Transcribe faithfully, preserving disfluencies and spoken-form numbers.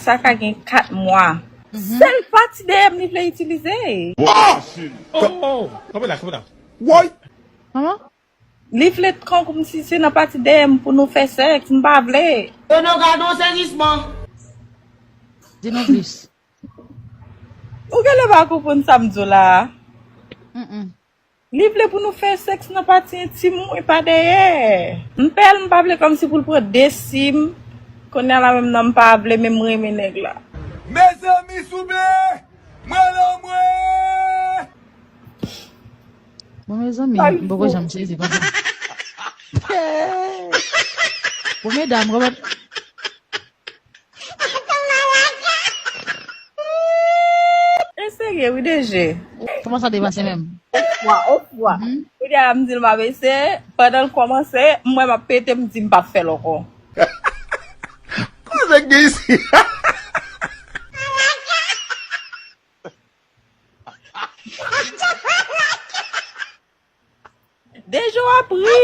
Sa ka gen kat mwa. Sèl pati dèyè m li vle itilize. Oh! Oh! Kanpe la, kanpe la. Woy! Kòman? Li vle kòmsi se nan pati dèyè m pou nou fè sèks, m pa vle. E nou gade yon sezisman. Di nou plis. Ou genlè pa konprann sa m di w la a. Mm-mm. Li vle pou nou fè sèks nan pati entim ou e pa dèyè. M pè l, m pa vle kòmsi pou l pran desi m. Kounye a la menm nan m pa vle, men m renmen nèg la. Mezanmi souple, mwen lan mwen. Bon, mezanmi, m poko janm sezi konsa. Bon, medam, konprann. E serye wi, D G. Kòman sa te pase menm? Ofwa, ofwa. Kounye a la m di l m ap eseye, pandan l kòmanse, m wè m ap pete, m di m p ap fè l ankò. Kòman sa k gen isi? Deja w ap ri.